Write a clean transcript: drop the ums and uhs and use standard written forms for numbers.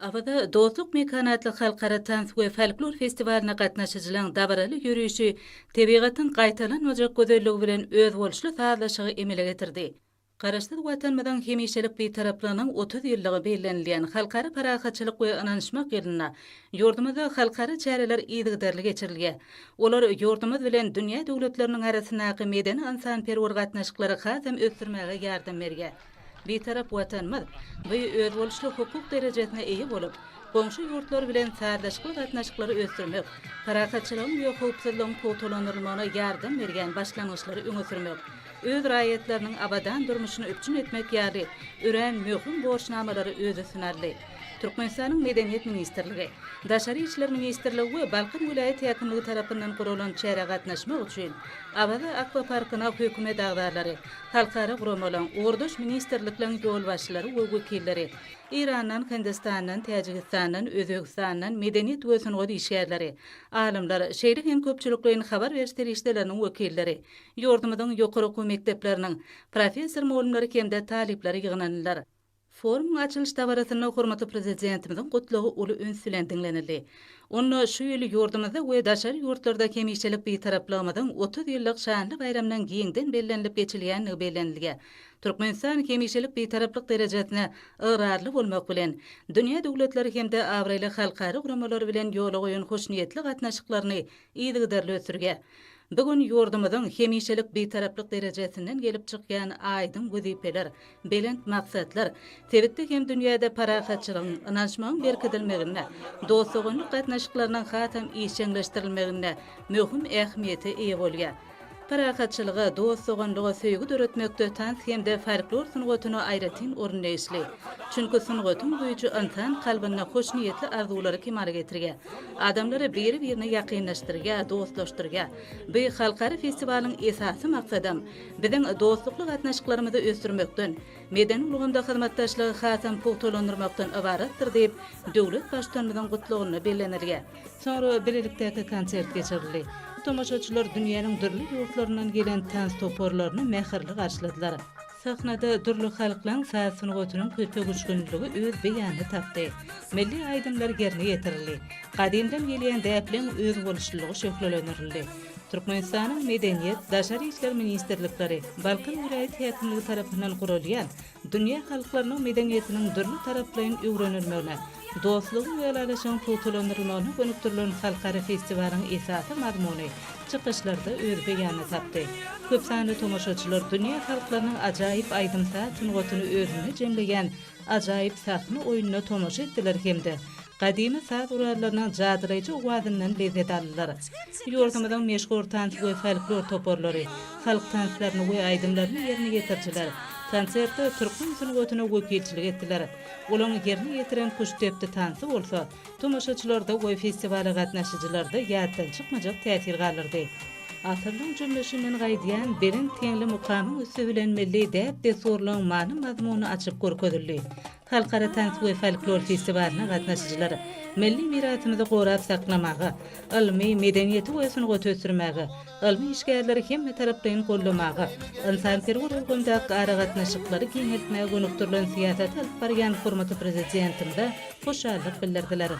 Awaza Dostluk mekany atly halkara tans we folklor festiwalyna gatnaşyjylaryň dabaraly ýörişi tebigatyň gaýtalanmajak gözelligi bilen özboluşly sazlaşygy emele getirdi. Garaşsyz Watanymyzyň hemişelik Bitaraplygynyň 30 ýyllygy bellenilýän Halkara parahatçylyk we ynanyşmak ýylynda ýurdumyzda halkara çäreler yzygiderli geçirilýär. Olar ýurdumyz bilen dünýä döwletleriniň arasyndaky medeni-ynsanperwer gatnaşyklary hasam ösdürmäge ýardam berýär. Bitarap Watanymyz bu özboluşly hukuk derejesine eýe bolup, goňşy ýurtlar bilen sazlaşykly gatnaşyklary ösdürmek, parahatçylygyň we howpsuzlygyň pugtalandyrylmagyna ýardam berýän başlangyçlary öňe sürmek, öz raýatlarynyň abadan durmuşyny üpjün etmek ýaly örän möhüm borçnamalary öz üstüne aldy. Türkmenistanyň Medeniýet ministrligi, Daşary işler ministrligi we Balkan welaýat häkimligi tarapyndan guralan çärä gatnaşmak üçin Awaza akwaparkyna hökümet agzalary, halkara guramalaryň, ugurdaş ministrlikleriň ýolbaşçylary we wekilleri, Eýrandan, Hindistandan, Täjigistandan, Özbegistandan medeniýet we sungat işgärleri, alymlar, şeýle hem köpçülikleýin habar beriş serişdeleriniň wekilleri, ýurdumyzyň ýokary okuw mekdepleriniň professor-mugallymlary hem-de talyplary ýygnandylar. Forumyň açylyş dabarasynda hormatly Prezidentimiziň Gutlagy uly üns bilen diňlenildi. Onda şu ýyl ýurdumyzda we daşary ýurtlarda hemişelik Bitaraplygymyzyň 30 ýyllyk şanly baýramynyň giňden bellenilip geçilýändigi bellenilýär. Türkmenistan hemişelik Bitaraplyk derejesine ygrarly bolmak bilen, dünýä döwletleri hem-de abraýly halkara guramalary bilen ýola goýan hoşniýetli gatnaşyklaryny yzygiderli ösdürýär. Bu gün ýurdumyzyň hemişelik Bitaraplyk derejesinden gelip çykýan aýdyň wezipeler, belent maksatlar sebitde hem dünýäde parahatçylygyň, ynanyşmagyň berkidilmeginde, dost-doganlyk gatnaşyklarynyň hasam işjeňleşdirilmeginde möhüm ähmiýete eýe bolýar. Parahatçylyga, dost-doganlyga söýgi döretmekde tans hem-de folklor sungatyna aýratyn orun degişli. Çünki sungatyň güýji ynsan kalbynda hoşniýetli arzuwlary kemala getirýär. Adamlary biri-birine ýakynlaşdyrýar, dostlaşdyrýar. Bu halkara festiwalyň esasy maksadam biziň dostlukly gatnaşyklarymyzy ösdürmekden, medeni ulgamda hyzmatdaşlygy hasam pugtalandyrmakdan ybaratdyr diýip, döwlet Baştutanymyzyň Gutlagynda bellenilýär. Soňra bilelikdäki konsert geçirildi. Tomaşaçylar dünýäniň dürli ýurtlaryndan gelen tans toparlaryny mähirli garşyladylar. Sahnada dürli halklaň saz sungatynyň köpöwüşginliligi öz beýanyny tapdy. Milli aýdymlar ýerine ýetirildi. Gadymdan gelýän däpleň özboluşlylygy şöhlelendirildi. Türkmenistanyň Medeniýet, Daşary işler ministrlikleri, Balkan welaýat häkimligi tarapyndan guralýan dünýä halklarynyň medeniýetiniň dürli taraplaýyn öwrenilmegine, dostlugyň we ylalaşygyň pugtalandyrylmagyna gönükdirilen halkara festiwalyň esasy mazmuny çykyşlarda öz beýanyny tapdy. Köp sanly tomaşaçylar dünýä halklarynyň ajaýyp aýdym-saz sungatyny özünde jemleýän ajaýyp sahna oýnuna tomaşa etdiler hem-de gadymy saz gurallarynyň jadylaýjy owazyndan lezzet aldylar. Ýurdumyzyň meşhur tans we folklor toparlary, halk tanslaryny we aýdymlaryny ýerine ýetirijiler konsertde türkmen sungatyna wekilçilik etdiler. Olaryň ýerine ýetiren küştdepdi tansy bolsa, tomaşaçylarda we festiwala gatnaşyjylarda ýatdan çykmajak täsir galdyrdy. Asyrlaryň jümmüşinden gaýdýan belent heňli mukamyň üsti bilen milli däp-dessurlaryň many-mazmuny açyp görkezildi. Halkara tans we folklor festiwalyna gatnaşyjylar milli mirasymyzy gorap saklamaga, ylmy, medeniýeti we sungaty ösdürmäge, ylmy işgärleri hemmetaraplaýyn goldamaga, ynsanperwer ulgamdaky aragatnaşyklary giňeltmäge gönükdirilen syýasaty alyp barýan hormatly Prezidentimize hoşallyk bildirdiler.